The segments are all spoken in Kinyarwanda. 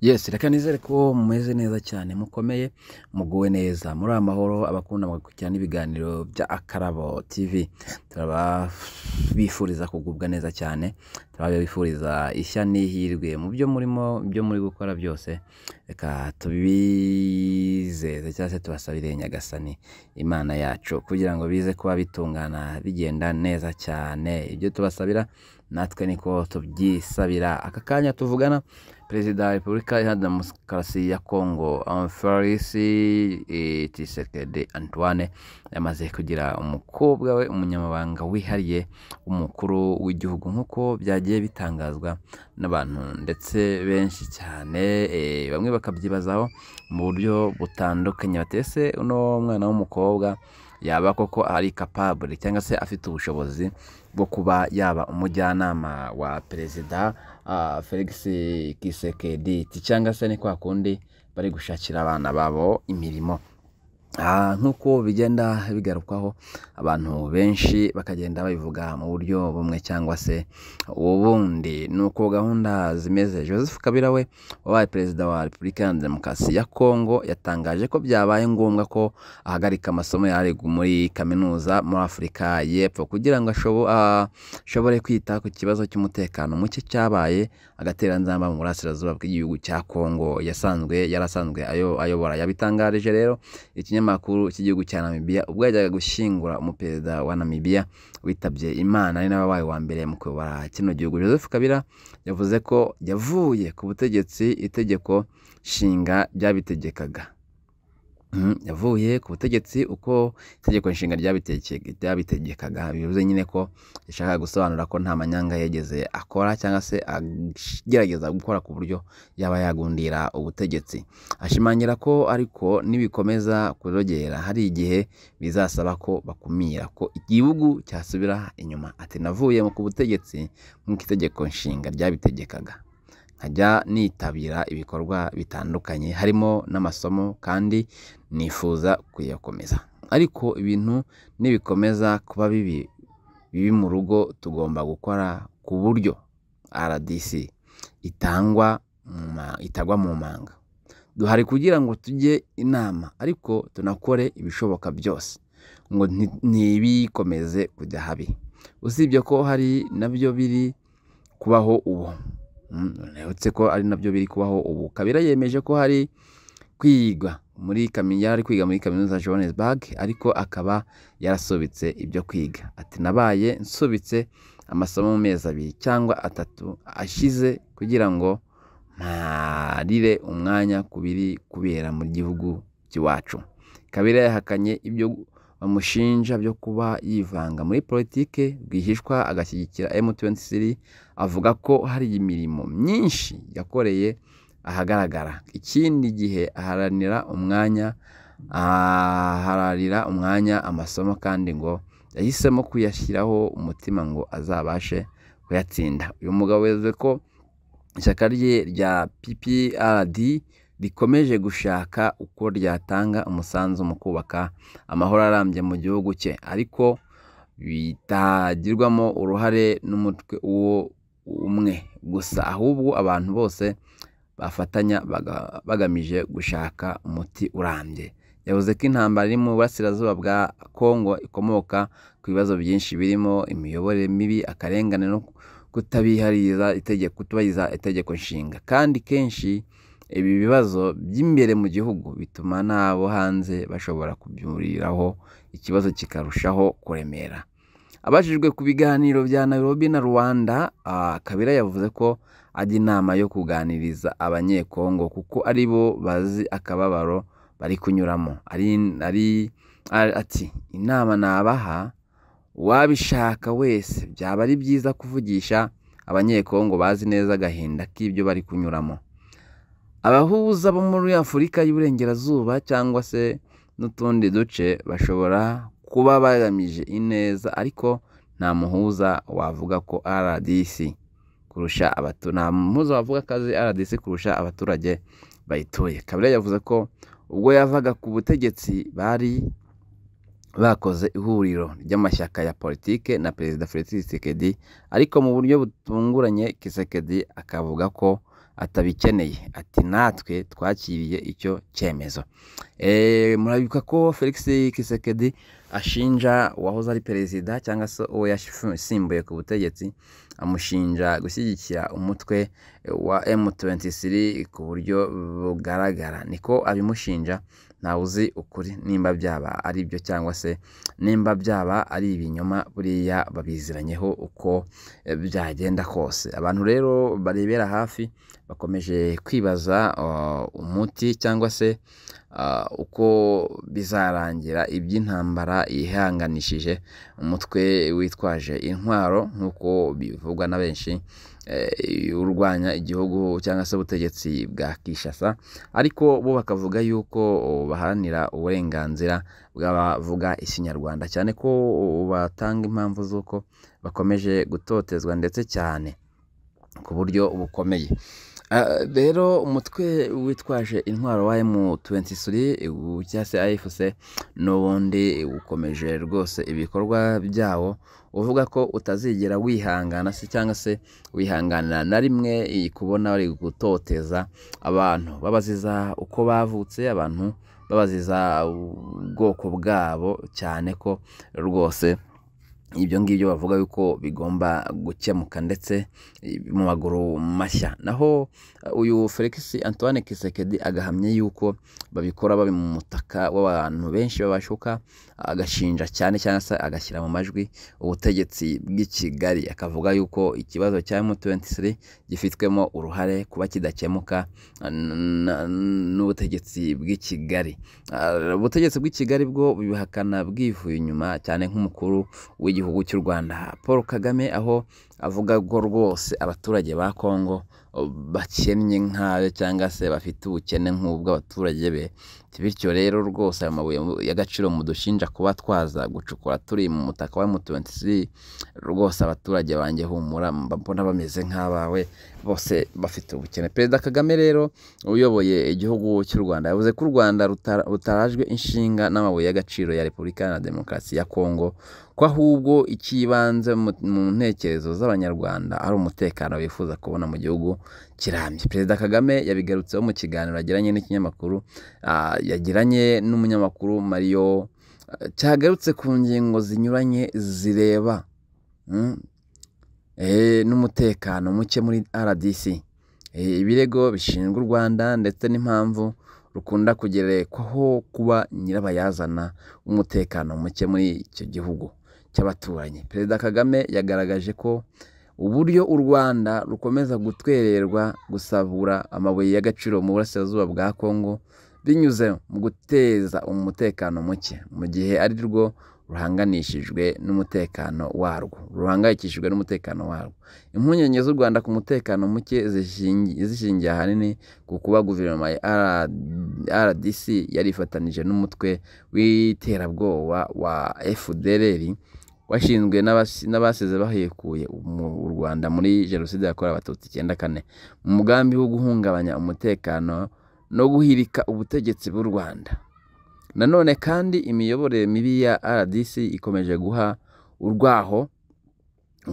Yes, reka nizere ko mumeze neza cyane, mukomeye, muguwe neza, muri amahoro. Abakunda mugakurikirana n'ibiganiro bya Akarabo TV, turabifuriza kugubwa neza cyane, turabifuriza ishya n'ihirwe mu byo murimo, ibyo muri gukora byose. Reka tubizeze cyangwa se tubasabire Nyagasani Imana yacu kugira ngo bize kuba bitungana, bigenda neza cyane. Ibyo tubasabira natwe niko tubyisabira. Aka kanya tuvugana, Perezida wa Repubulika Iharanira Demokarasi ya Kongo Felix Tshisekedi Antoine yamaze kugira umukobwa we umunyamabanga wihariye w'umukuru w'igihugu, nk'uko byagiye bitangazwa n'abantu ndetse benshi cyane, bamwe bakabyibazaho mu buryo butandukanye, bati ese uno mwana w'umukobwa yaba koko ari capable cyangwa se afite ubushobozi bwo kuba yaba umujyanama wa Perezida Felix Tshisekedi, cyangwa se ni kwa kundi bari gushakira abana babo imirimo? Nk'uko bigenda bigarukwaho, abantu benshi bakagenda babivuga mu buryo bumwe cyangwa se ubundi, ni uko gahunda zimeze. Joseph Kabila we wabaye Perezida wa Repubulika Iharanira Demokarasi ya Kongo yatangaje ko byabaye ngombwa ko ahagarika amasomo yari muri kaminuza muri Afurika y'Epfo kugira ngo ashobore kwita ku kibazo cy'umutekano muke cyabaye agatereranzamba mu burasirazuba bw'igihugu cya Kongo yasanzwe yarasanzwe ayobora. Yabitangarije rero ikinyamakuru cy'igihugu cya Namibia ubwo yajyaga gushyingura umuperezida wa Namibia witabye Imana, ari nawe wabaye uwa mbere mu kuyobora kino gihugu. Joseph Kabila yavuze ko yavuye ku butegetsi itegeko nshinga ryabitegekaga. Yavuye ku butegetsi uko itegeko nshinga ryabitegekaga, bivuze nyine ko yashakaga gusobanura ko nta manyanga yigeze akora cyangwa se agerageza gukora ku buryo yaba yagundira ubutegetsi. Ashimangira ko ariko nibikomeza kurogera hari igihe bizasaba ko bakumira ko igihugu cyasubira inyuma. Ati navuye ku butegetsi nk'uko itegeko nshinga ryabitegekaga, nkajya nitabira ibikorwa bitandukanye harimo n'amasomo kandi nifuza kuyakomeza, ariko ibintu nibikomeza kuba bibi bibi mu rugo tugomba gukora ku buryo RDC itagwa mu manga. Duhari kugira ngo tujye inama ariko tunakore ibishoboka byose ngo ntibikomeze kujya habi, usibye ko hari nabyo biri kubaho ubu. Uretse ko ari nabyo biri kubaho ubu. Kabila yemeje ko hari kwiga muri yari kwiga muri kaminuza Johannesburg, ariko akaba yarasubitse ibyo kwiga. Ati nabaye nsubitse amasomo mu mezi 2 cyangwa 3 ashize kugira ngo mparire umwanya ku biri kubera mu gihugu cy'iwacu. Kabila yahakanye ibyo bamushinja byo kuba yivanga muri politike rwihishwa agashyigikira M23, avuga ko hari imirimo myinshi yakoreye ahagaragara. Ikindi gihe aharanira umwanya amasomo kandi ngo yahisemo kuyashyiraho umutima ngo azabashe kuyatsinda. Uyu mugabo yavuze ko ishyaka rye rya PPRD rikomeje gushaka uko ryatanga umusanzu mu kubaka amahoro arambye mu gihugu cye, ariko bitagirwamo uruhare n'umutwe uwo umwe gusa, ahubwo abantu bose bafatanya bagamije gushaka umuti urambye. Yavuze ko intambara iri mu burasirazuba bwa Kongo ikomoka ku bibazo byinshi birimo imiyoborere mibi, akarengane no kutubahiriza itegeko nshinga, kandi kenshi ibi bibazo by'imbere mu gihugu bituma n'abo hanze bashobora kubyuriraho, ikibazo kikarushaho kuremera. Abajijwe ku biganiro bya Nairobi na Rwanda, Kabila yavuze ko ajya inama yo kuganiriza Abanyekongo kuko ari bo bazi akababaro bari kunyuramo. Ati inama nabaha uwabishaka wese, byaba ari byiza kuvugisha Abanyekongo bazi neza agahinda k'ibyo bari kunyuramo. Abahuza bo muri Afurika y'Iburengerazuba cyangwa se n'utundi duce bashobora kuba bagamije ineza, ariko nta muhuza wavuga ko RDC kurusha nta muhuza wavuga akazi RDC kurusha abaturage bayituye. Kabila yavuze ko ubwo yavaga ku butegetsi bari bakoze ihuriro ry'amashyaka ya politike na Perezida Felix Tshisekedi, ariko mu buryo butunguranye Tshisekedi akavuga ko atabikeneye. Ati natwe twakiriye icyo cyemezo. Murabibuka ko Felix Tshisekedi ashinja uwahoze ari perezida cyangwa se uwo yasimbuye ku butegetsi, amushinja gushyigikira umutwe wa M23 ku buryo bugaragara. Niko abimushinja, ntawe uzi ukuri nimba byaba ari byo cyangwa se nimba byaba ari ibinyoma, buriya babiziranyeho uko byagenda kose. Abantu rero barebera hafi bakomeje kwibaza umuti cyangwa se uko bizarangira iby'intambara ihanganishije umutwe witwaje intwaro nk'uko bivugwa na benshi, urwanya igihugu cyangwa se ubutegetsi bwa Kinshasa, ariko bo bakavuga yuko baharanira uburenganzira bw'abavuga Ikinyarwanda, cyane ko batanga impamvu z'uko bakomeje gutotezwa ndetse cyane ku buryo bukomeye. Rero umutwe witwaje intwaro wa M23 cyangwa se AFC n'ubundi ukomeje rwose ibikorwa byawo, uvuga ko utazigera wihangana se cyangwa se wihanganira na rimwe kubona bari gutoteza abantu babaziza uko bavutse, abantu babaziza ubwoko bwabo, cyane ko rwose ibyo ngibyo bavuga yuko bigomba gukemuka ndetse mu maguru mashya. Naho uyu Felix Antoine Tshisekedi agahamya yuko babikora bari mu mutaka w'abantu benshi babashuka, agashinja cyane cyangwa se agashyira mu majwi ubutegetsi bw'i Kigali, akavuga yuko ikibazo cya M23 gifitwemo uruhare kuba kidakemuka n'ubutegetsi bw'i Kigali. Ubutegetsi bw'i Kigali bwo bibihakana bwivuye inyuma, cyane nk'umukuru w'igihugu cy'u Rwanda Paul Kagame, aho avuga ko rwose abaturage ba Kongo bakennye nkabe cyangwa se bafite ubukene nk'ubw'abaturage be. Bityo rero rwose ayo mabuye y'agaciro mudushinja kuba twaza gucukura turi mu mutaka wa M23, rwose abaturage banjye humura, mbona bameze nk'abawe bose bafite ubukene. Perezida Kagame rero uyoboye igihugu cy'u Rwanda yavuze ko u Rwanda rutarajwe inshinga n'amabuye y'agaciro ya Repubulika Iharanira Demokarasi ya Kongo, ko ahubwo icy'ibanze mu ntekerezo z'Abanyarwanda ari umutekano bifuza kubona mu gihugu kirambye. Perezida Kagame yabigarutseho mu kiganiro yagiranye n'ikinyamakuru yagiranye n'umunyamakuru Mario, cyagarutse ku ngingo zinyuranye zireba n'umutekano muke muri RDC, ibirego bishinjwa u Rwanda ndetse n'impamvu rukunda kugerekwaho kuba nyirabayazana w'umutekano muke muri icyo gihugu cy'abaturanyi. Perezida Kagame yagaragaje ko uburyo u Rwanda rukomeza gutwererwa gusahura amabuye y'agaciro mu burasirazuba bwa Kongo binyuze mu guteza umutekano muke, mu gihe ari rwo ruhanganishijwe n'umutekano warwo ruhangayikishijwe n'umutekano warwo. Impungenge z'u Rwanda ku mutekano muke zishingiye ahanini ku kuba guverinoma ya RDC yarifatanije n'umutwe w'iterabwoba wa FDLR washinzwe n'abasize bahekuye u Rwanda muri Jenoside yakorewe Abatutsi 94 mu mugambi wo guhungabanya umutekano no guhirika ubutegetsi bw'u Rwanda. Nanone kandi imiyoborere mibi ya RDC ikomeje guha urwaho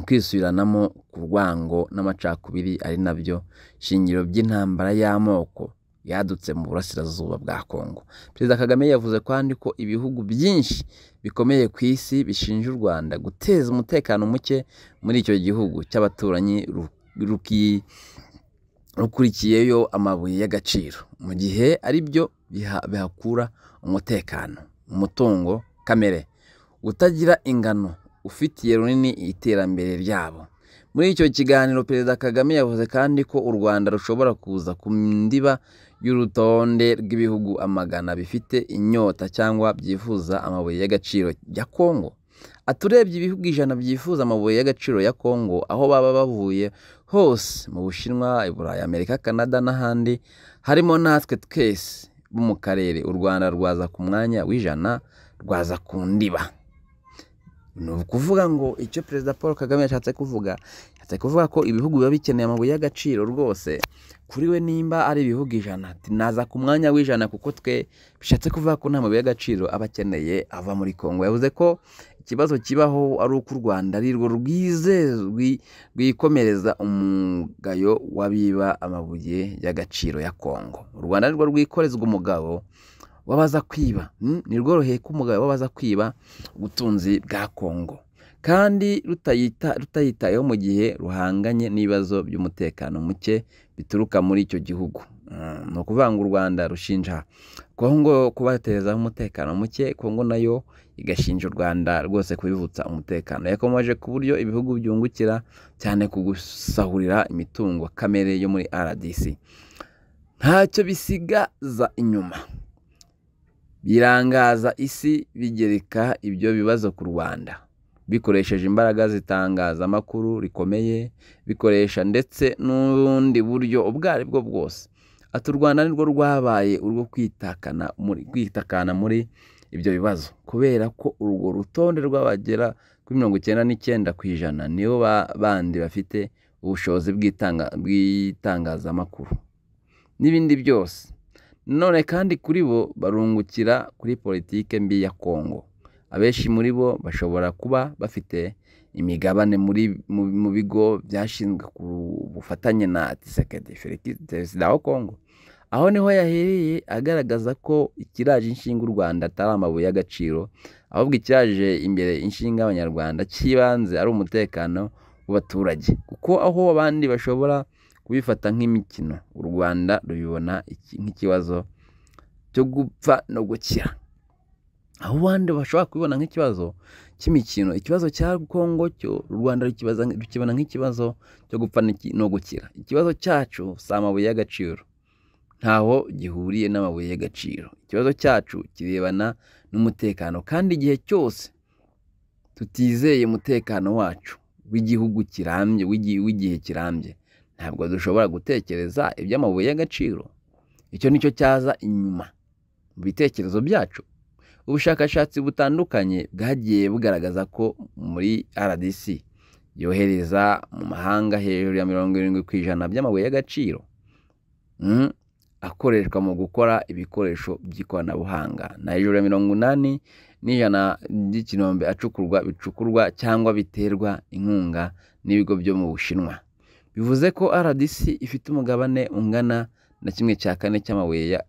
kwisubiranamo ku rwango n'amacakubiri, ari nabyo shingiro by'intambara y'amoko yadutse mu burasirazuba bwa Kongo. Perezida Kagame yavuze kandi ko ibihugu byinshi bikomeye ku isi bishinja u Rwanda guteza umutekano muke muri icyo gihugu cy'abaturanyi rukurikiyeyo amabuye y'agaciro, mu gihe ari byo bihakura umutekano, umutungo kamere utagira ingano ufitiye runini iterambere ryabo. Muri icyo kiganiro Perezida Kagame yavuze kandi ko u Rwanda rushobora kuza ku ndiba y'urutonde rw'ibihugu amagana bifite inyota cyangwa byifuza amabuye y'agaciro ya Kongo. Aturebye ibihugu 100 byifuza amabuye y'agaciro ya Kongo, aho baba bavuye hose mu Bushinwa, i Burayi, Amerika, Canada n'ahandi, harimo natwe twese bo mu karere, u Rwanda rwaza ku mwanya w'100, rwaza ku ndiba. Ni ukuvuga ngo icyo Perezida Paul Kagame yashatse kuvuga, yashatse kuvuga ko ibihugu biba bikeneye amabuye y'agaciro rwose kuri we nimba ari ibihugu 100, naza ku mwanya w'100 kuko twe bishatse kuvuga ko nta mabuye y'agaciro aba akeneye ava muri Kongo. Yavuze ko Ikibazo kibaho ari uko u Rwanda ari rwo rwikomereza umugayo w'abiba amabuye y'agaciro ya Kongo. U Rwanda ari rwo rwikorezwa umugabo w'abaza kwiba, ntirworoheye ko umugabo w'abaza kwiba ubutunzi bwa Kongo, kandi rutayitayeho mu gihe ruhanganye n'ibibazo by'umutekano muke bituruka muri icyo gihugu. Ni ukuvuga ngo u Rwanda rushinja Kongo kubaterezaho umutekano muke, Kongo nayo igashinja u Rwanda rwose kubivutsa umutekano. Yakomoje ku buryo ibihugu byungukira cyane ku gusahurira imitungo kamere yo muri RDC, ntacyo bisigaza inyuma, birangaza isi, bigereka ibyo bibazo ku Rwanda, bikoresheje imbaraga z'itangazamakuru rikomeye, bikoresha ndetse n'ubundi buryo ubwo ari bwo bwose. Ati u Rwanda nirwo rwabaye urwo kwitakana muri ibyo bibazo, kubera ko urwo rutonde rw'abagera kuri 99% nibo bandi bafite ubushobozi bw'itangazamakuru n'ibindi byose. None kandi kuri bo barungukira kuri politike mbi ya Kongo. Abenshi muri bo bashobora kuba bafite imigabane mu bigo byashinzwe ku bufatanye na Tshisekedi Felix, perezida wa Kongo. Aho niho yahereye agaragaza ko ikiraje inshinga u Rwanda atari amabuye y'agaciro, ahubwo ikiraje imbere inshinga Abanyarwanda cy'ibanze ari umutekano w'abaturage, kuko aho abandi bashobora kubifata nk'imikino, u Rwanda rubibona nk'ikibazo cyo gupfa no gukira. Aho abandi bashobora kubibona nk'ikibazo cy'imikino, ikibazo cya Kongo cyo u Rwanda rukibona nk'ikibazo cyo gupfa no gukira. Ikibazo cyacu si amabuye y'agaciro, ntaho gihuriye n'amabuye y'agaciro. Ikibazo cyacu kirebana n'umutekano, kandi igihe cyose tutizeye umutekano wacu w'igihugu kirambye, w'igihe kirambye, ntabwo dushobora gutekereza iby'amabuye y'agaciro. Icyo nicyo cyaza inyuma mu bitekerezo byacu. Ubushakashatsi butandukanye bwagiye bugaragaza ko muri RDC yohereza mu mahanga hejuru ya 70% by'amabuye y'agaciro akoreshwa mu gukora ibikoresho by'ikoranabuhanga, na hejuru ya 80 n'ijana by'ikinombe acukurwa, bicukurwa cyangwa biterwa inkunga n'ibigo byo mu Bushinwa. Bivuze ko RDC ifite umugabane ungana na 1/4 cy'amabuye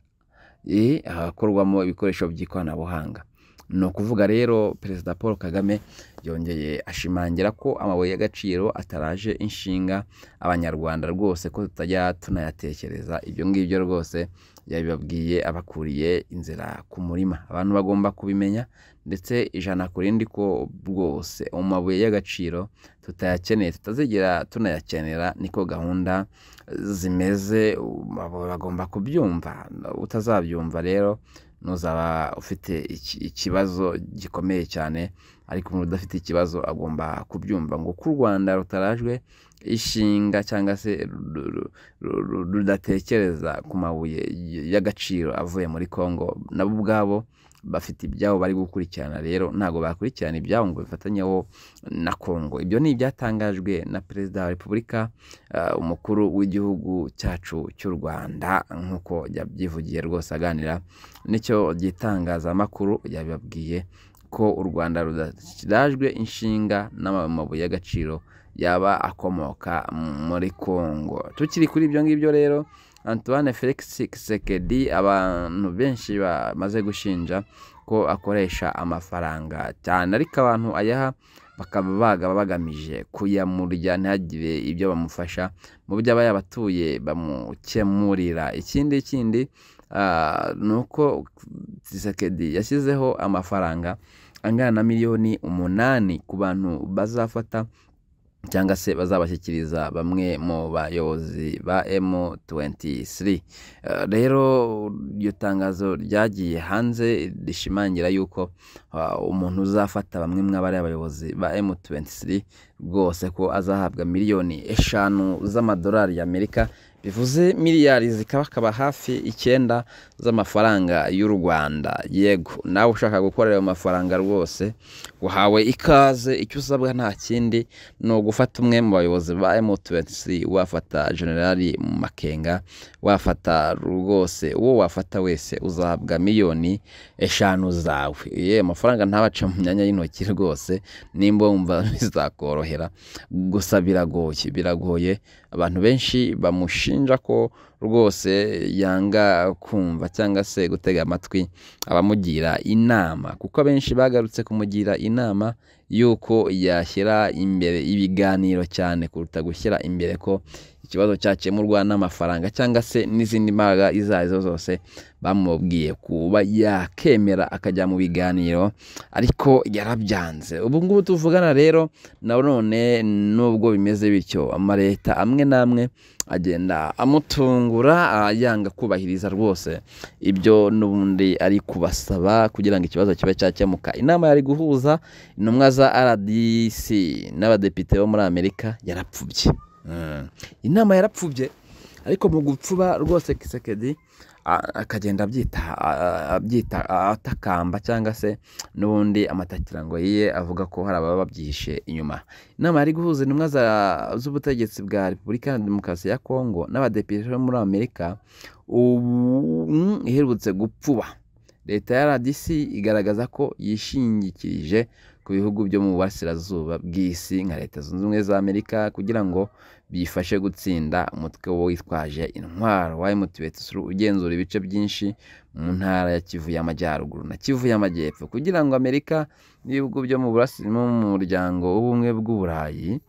akorwamo ibikoresho by'ikoranabuhanga. Ni ukuvuga rero Perezida Paul Kagame yongeye ashimangira ko amabuye y'agaciro ataraje inshinga Abanyarwanda rwose, ko tutajya tunayatekereza. Ibyo ngibyo rwose yabibabwiye abakuriye inzira ku murima. Abantu bagomba kubimenya ndetse 100% ko rwose amabuye y'agaciro tutayakeneye, tutazigera tunayakenera, niko gahunda zimeze, bagomba kubyumva. Utazabyumva rero nuzaba ufite ikibazo gikomeye cyane, ariko umuntu udafite ikibazo agomba kubyumva ngo ko u Rwanda rutarajwe ishinga cyangwa se rudatekereza ku mabuye y'agaciro avuye muri Kongo. Nabo ubwabo bafite ibyabo bari gukurikirana, rero ntabwo bakurikirana ibyabo ngo bifatanyeho na Kongo. Ibyo ni ibyatangajwe na Perezida wa Repubulika, umukuru w'igihugu cyacu cy'u Rwanda, nk'uko yabyivugiye rwose aganira n'icyo gitangazamakuru. Yabibabwiye ko u Rwanda rudarajwe inshinga n'amabuye y'agaciro yaba akomoka muri Kongo. Tukiri kuri ibyo ngibyo rero, Antoine Felix Tshisekedi abantu benshi bamaze gushinja ko akoresha amafaranga cyane, ariko abantu ayaha bakaba bagaba bagamije kuyamurya, ntihagire ibyo bamufasha mu byo aba yabatuye bamukemurira. Ikindi ni uko Tshisekedi yashyizeho amafaranga angana na miliyoni 8 ku bantu bazafata cyangwa se bazabashyikiriza bamwe mu bayobozi ba M23. Rero iryo tangazo ryagiye hanze rishimangira yuko umuntu uzafata bamwe mu bari abayobozi ba M23 rwose ko azahabwa miliyoni 5 z'amadolari y'Amerika. Bivuze miliyari zikabakaba hafi 9 z'amafaranga y'u Rwanda. Yego, nawe ushaka gukorera ayo mafaranga rwose uhawe ikaze. Icyo usabwa nta kindi ni ugufata umwe mu bayobozi ba M23, wafata Generali Makenga, wafata rwose uwo wafata wese, uzahabwa miliyoni 5 zawe. Ye, amafaranga ntabace mu myanya y'intoki rwose, nimba wumva bizakorohera. Gusa biragoye, abantu benshi bamushinja ko rwose yanga kumva cyangwa se gutega amatwi abamugira inama, kuko abenshi bagarutse kumugira inama yuko yashyira imbere ibiganiro cyane kuruta gushyira imbere ko ikibazo cyakemurwa n'amafaranga cyangwa se n'izindi mbaraga izo arizo zose. Bamubwiye kuba yakemera akajya mu biganiro, ariko yarabyanze. Ubu ngubu tuvugana rero na none, nubwo bimeze bityo, amaleta amwe n'amwe agenda amutungura yanga kubahiriza rwose ibyo n'ubundi ari kubasaba kugira ngo ikibazo kibe cyakemuka. Inama yari guhuza intumwa za RDC n'abadepite bo muri Amerika yarapfubye. Inama yarapfubye, ariko mu gupfuba rwose Tshisekedi akagenda abyita atakamba cyangwa se n'ubundi amatakirango yiye avuga ko hari ababa babyihishe inyuma. Inama yari guhuza intumwa z'ubutegetsi bwa Repubulika ya Demokarasi ya Kongo n'abadepite bo muri Amerika ubu iherutse gupfuba. Leta ya RDC igaragaza ko yishingikirije ku bihugu byo mu burasirazuba bw'isi nka Leta Zunze Ubumwe za Amerika kugira ngo bifashe gutsinda umutwe witwaje intwaro wa M23 ugenzura ibice byinshi mu ntara ya Kivu y'Amajyaruguru na Kivu y'Amajyepfo, kugira ngo Amerika n'ibihugu byo mu muryango w'ubumwe bw'Uburayi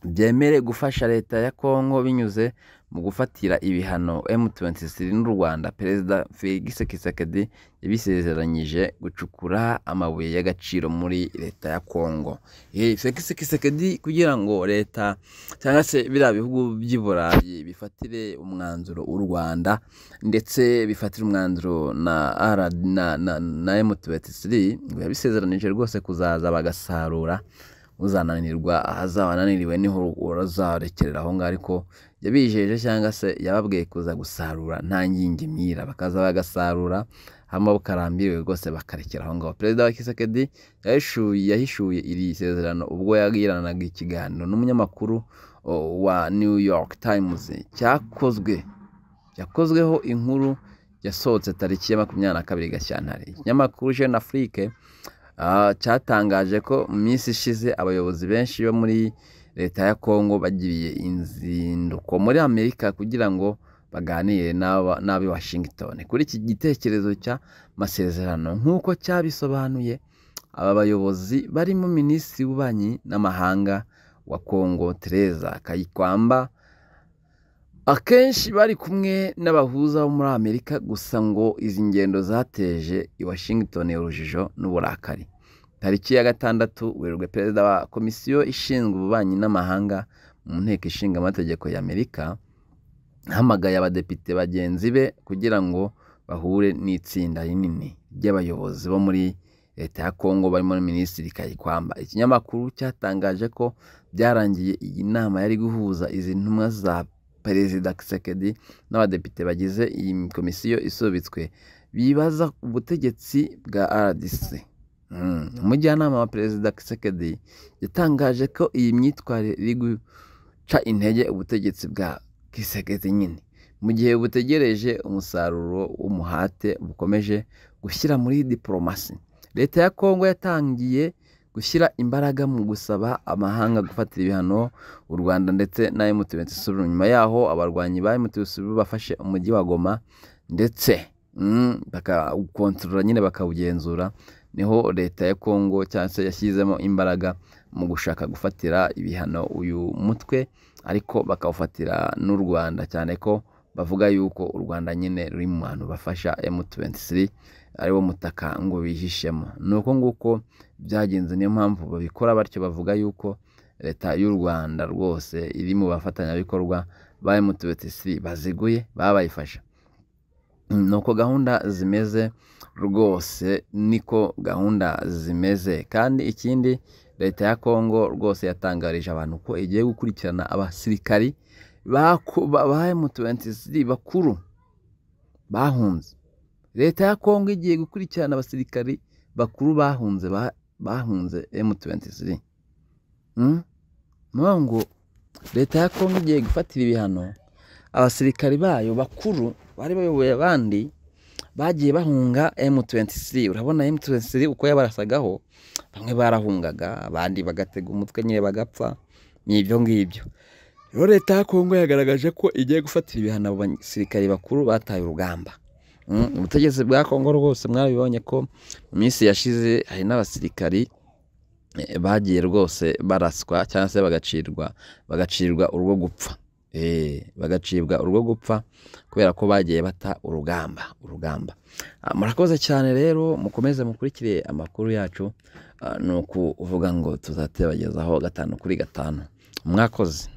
byemere gufasha leta ya Kongo binyuze mu gufatira ibihano M23 n'u Rwanda. Perezida Felix Tshisekedi yabisezeranyije gucukura amabuye y'agaciro muri leta ya Kongo. Felix Tshisekedi kugira ngo leta cyangwa se biriya bihugu by'i Burayi bifatire umwanzuro u Rwanda ndetse bifatire umwanzuro na M23, ngo yabisezeranije rwose kuzaza bagasarura, uzananirwa ahazaba ananiriwe niho urazarekerera aho ngaho. Ariko yabijeje cyangwa se yababwiye kuza gusarura nta ngingimira, bakaza bagasarura hama bukarambiriwe rwose bakarekera aho ngaho. Perezida wa Tshisekedi yahishuye iri sezerano ubwo yagiranaga ikiganiro n'umunyamakuru wa New York Times cyakozweho inkuru yasohotse tariki ya 22 Gashyantare. Ikinyamakuru Jeune Afrique cyatangaje ko mu minsi ishize abayobozi benshi bo muri leta ya Kongo bagiriye inzinduko muri Amerika kugira ngo baganire n'abi Washington kuri iki gitekerezo cy'amasezerano. Nk'uko cyabisobanuye, aba bayobozi barimo Minisitiri w'Ububanyi n'Amahanga wa Kongo Teresa Kayikwamba, akenshi bari kumwe n'abahuza bo muri Amerika, gusa ngo izi ngendo zateje i Washington urujijo n'uburakari. Tariki ya 6 Werurwe, Perezida wa Komisiyo ishinzwe ububanyi n'amahanga mu nteko ishinga amategeko ya Amerika ahamagaye abadepite bagenzi be kugira ngo bahure n'itsinda rinini ry'abayobozi bo muri leta ya Kongo barimo Minisitiri Kayikwamba. Ikinyamakuru cyatangaje ko byarangiye iyi nama yari guhuza izi ntumwa za Perezida Tshisekedi n'abadepite bagize iyi komisiyo isubitswe bibaza ubutegetsi bwa RDC. Umujyanama wa Perezida Tshisekedi yatangaje ko iyi myitwarire iri guca intege ubutegetsi bwa Tshisekedi nyine, mu gihe butegereje umusaruro w'umuhate bukomeje gushyira muri diplomasi. Leta ya Kongo yatangiye gushyira imbaraga mu gusaba amahanga gufatira ibihano u Rwanda ndetse na M23. Nyuma yaho abarwanyi ba M23 bafashe umujyi wa Goma ndetse bakawukontorora nyine bakawugenzura, niho leta ya Kongo cyangwa se yashyizemo imbaraga mu gushaka gufatira ibihano uyu mutwe, ariko bakawufatira n'u Rwanda, cyane ko bavuga yuko u Rwanda nyine ruri mu bantu bafasha M23 ariwo mutaka ngo bihishemo. Nuko nguko byagenze, niyo mpamvu babikora batyo, bavuga yuko leta y'u Rwanda rwose iri mu bafatanyabikorwa ba M23 baziguye babayifasha. Nuko gahunda zimeze rwose, niko gahunda zimeze. Kandi ikindi, leta ya Kongo rwose yatangarije abantu ko igiye gukurikirana abasirikari ba M23 bakuru bahunze. Leta ya Kongo igiye gukurikirana abasirikari bakuru bahunze bahunze M23. Ngo leta ya Kongo igiye gufatira ibihano abasirikari bayo bakuru bari bayoboye abandi bagiye bahunga M23. Urabona M23 uko yabarasagaho, bamwe barahungaga abandi bagatega umutwe nyine bagapfa, ni ibyo ngibyo. Rero leta ya Kongo yagaragaje ko igiye gufatira ibihano abo basirikari bakuru bataye urugamba. Ubutegetsi bwa Kongo rwose mwarabibonye ko mu minsi yashize hari n'abasirikari bagiye rwose baraswa cyangwa se bagacirwa urwo gupfa. Bagacibwa urwo gupfa kubera ko bagiye bata urugamba. Murakoze cyane rero, mukomeze mukurikire amakuru yacu, ni ukuvuga ngo tuzatebagezaho 5 kuri 5. Mwakoze.